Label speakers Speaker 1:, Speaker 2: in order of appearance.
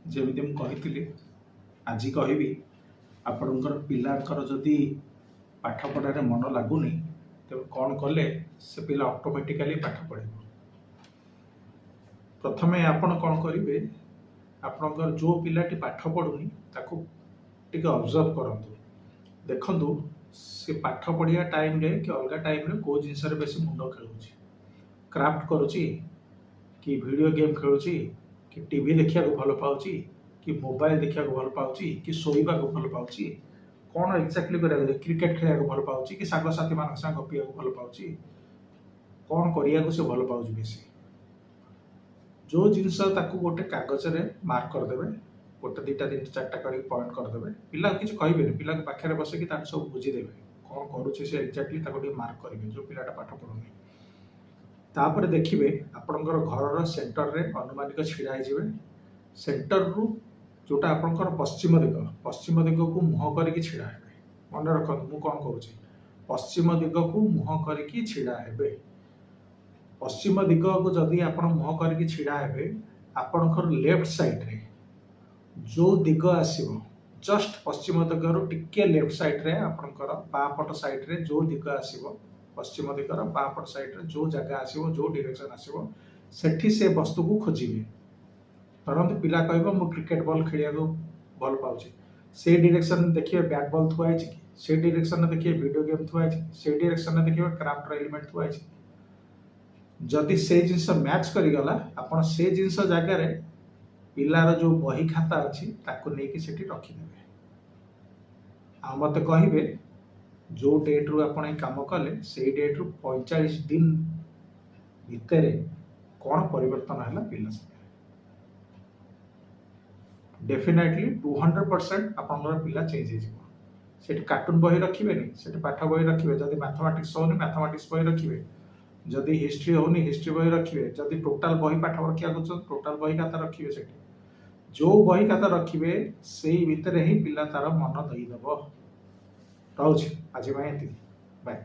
Speaker 1: ଯେମିତି ମୁଁ କହିଥିଲି, ଆଜି କହିବି, ଆପଣଙ୍କର ପିଲାଙ୍କର ଯଦି ପାଠପଢ଼ାରେ ମନ ଲାଗୁନି, ତେବେ କ'ଣ କଲେ ସେ ପିଲା ଅଟୋମେଟିକାଲି ପାଠ ପଢ଼ିବ? ପ୍ରଥମେ ଆପଣ କ'ଣ କରିବେ? ଆପଣଙ୍କର ଯେଉଁ ପିଲାଟି ପାଠ ପଢ଼ୁନି, ତାକୁ ଟିକେ ଅବଜର୍ଭ କରନ୍ତୁ। ଦେଖନ୍ତୁ, ସେ ପାଠ ପଢ଼ିବା ଟାଇମ୍ରେ କି ଅଲଗା ଟାଇମ୍ରେ କେଉଁ ଜିନିଷରେ ବେଶୀ ମୁଣ୍ଡ ଖେଳଉଛି। କ୍ରାଫ୍ଟ କରୁଛି କି ଭିଡ଼ିଓ ଗେମ୍ ଖେଳୁଛି କି ଟିଭି ଦେଖିବାକୁ ଭଲ ପାଉଛି କି ମୋବାଇଲ ଦେଖିବାକୁ ଭଲ ପାଉଛି କି ଶୋଇବାକୁ ଭଲ ପାଉଛି, କ'ଣ ଏକ୍ଜାକ୍ଟଲି କରିବାକୁ? କ୍ରିକେଟ ଖେଳିବାକୁ ଭଲ ପାଉଛି କି ସାଙ୍ଗସାଥିମାନଙ୍କ ସାଙ୍ଗେ ଗପିବାକୁ ଭଲ ପାଉଛି? କ'ଣ କରିବାକୁ ସେ ଭଲ ପାଉଛି ବେଶୀ? ଯେଉଁ ଜିନିଷ, ତାକୁ ଗୋଟେ କାଗଜରେ ମାର୍କ କରିଦେବେ। ଗୋଟେ, ଦୁଇଟା, ତିନିଟା, ଚାରିଟା କରିକି ପଏଣ୍ଟ କରିଦେବେ। ପିଲାକୁ କିଛି କହିବେନି। ପିଲାକୁ ପାଖରେ ବସିକି ତାକୁ ସବୁ ବୁଝିଦେବେ, କ'ଣ କରୁଛି ସେ ଏକ୍ଜାକ୍ଟଲି। ତାକୁ ଟିକେ ମାର୍କ କରିବେ, ଯେଉଁ ପିଲାଟା ପାଠ ପଢ଼ୁନି। ତାପରେ ଦେଖିବେ, ଆପଣଙ୍କର ଘରର ସେଣ୍ଟରରେ ଅନୁମାନିକ ଛିଡ଼ା ହେଇଯିବେ। ସେଣ୍ଟରରୁ ଯେଉଁଟା ଆପଣଙ୍କର ପଶ୍ଚିମ ଦିଗ, ପଶ୍ଚିମ ଦିଗକୁ ମୁହଁ କରିକି ଛିଡ଼ା ହେବେ। ମନେ ରଖନ୍ତୁ ମୁଁ କ'ଣ କହୁଛି। ପଶ୍ଚିମ ଦିଗକୁ ମୁହଁ କରିକି ଛିଡ଼ା ହେବେ। ପଶ୍ଚିମ ଦିଗକୁ ଯଦି ଆପଣ ମୁହଁ କରିକି ଛିଡ଼ା ହେବେ, ଆପଣଙ୍କର ଲେଫ୍ଟ ସାଇଡ଼ରେ ଯେଉଁ ଦିଗ ଆସିବ, ଜଷ୍ଟ ପଶ୍ଚିମ ଦିଗରୁ ଟିକେ ଲେଫ୍ଟ ସାଇଡ଼ରେ, ଆପଣଙ୍କର ବାଁ ପଟ ସାଇଡ଼ରେ ଯେଉଁ ଦିଗ ଆସିବ, ପଶ୍ଚିମ ଦିଗର ବାଁ ପଟ ସାଇଡ଼ରେ ଯେଉଁ ଜାଗା ଆସିବ, ଯେଉଁ ଡିରେକ୍ସନ୍ ଆସିବ, ସେଠି ସେ ବସ୍ତୁକୁ ଖୋଜିବେ। ଧରନ୍ତୁ ପିଲା କହିବ, ମୁଁ କ୍ରିକେଟ ବଲ୍ ଖେଳିବାକୁ ଭଲ ପାଉଛି। ସେଇ ଡିରେକ୍ସନ୍ ଦେଖିବେ, ବ୍ୟାଟ୍ ବଲ୍ ଥୁଆ ହେଇଛି କି? ସେଇ ଡିରେକ୍ସନରେ ଦେଖିବେ, ଭିଡ଼ିଓ ଗେମ୍ ଥୁଆ ହେଇଛି କି? ସେଇ ଡିରେକ୍ସନରେ ଦେଖିବେ, କ୍ରାଫ୍ଟର ଏଲିମେଣ୍ଟ ଥୁଆ ହେଇଛି କି? ଯଦି ସେଇ ଜିନିଷ ମ୍ୟାଚ୍ କରିଗଲା, ଆପଣ ସେ ଜିନିଷ ଜାଗାରେ ପିଲାର ଯେଉଁ ବହି ଖାତା ଅଛି, ତାକୁ ନେଇକି ସେଠି ରଖିଦେବେ। ଆଉ ମୋତେ କହିବେ, ଯେଉଁ ଡେଟ୍ରୁ ଆପଣ ଏଇ କାମ କଲେ, ସେଇ ଡେଟ୍ରୁ 45 ଦିନ ଭିତରେ କ'ଣ ପରିବର୍ତ୍ତନ ହେଲା ପିଲା ସାଙ୍ଗରେ। ଡେଫିନେଟଲି 200% ଆପଣଙ୍କର ପିଲା ଚେଞ୍ଜ ହେଇଯିବ। ସେଠି କାର୍ଟୁନ ବହି ରଖିବେନି, ସେଠି ପାଠ ବହି ରଖିବେ। ଯଦି ମ୍ୟାଥମାଟିକ୍ସ ହେଉନି, ମ୍ୟାଥମାଟିକ୍ସ ବହି ରଖିବେ। ଯଦି ହିଷ୍ଟ୍ରି ହେଉନି, ହିଷ୍ଟ୍ରି ବହି ରଖିବେ। ଯଦି ଟୋଟାଲ ବହି ପାଠ ରଖିବାକୁ ଚାହୁଁଛନ୍ତି, ଟୋଟାଲ ବହି ଖାତା ରଖିବେ। ସେଠି ଯେଉଁ ବହି ଖାତା ରଖିବେ, ସେଇ ଭିତରେ ହିଁ ପିଲା ତାର ମନ ଦେଇଦେବ। ରହୁଛି, ଆଜି ପାଇଁ ଏତିକି। ବାଏ।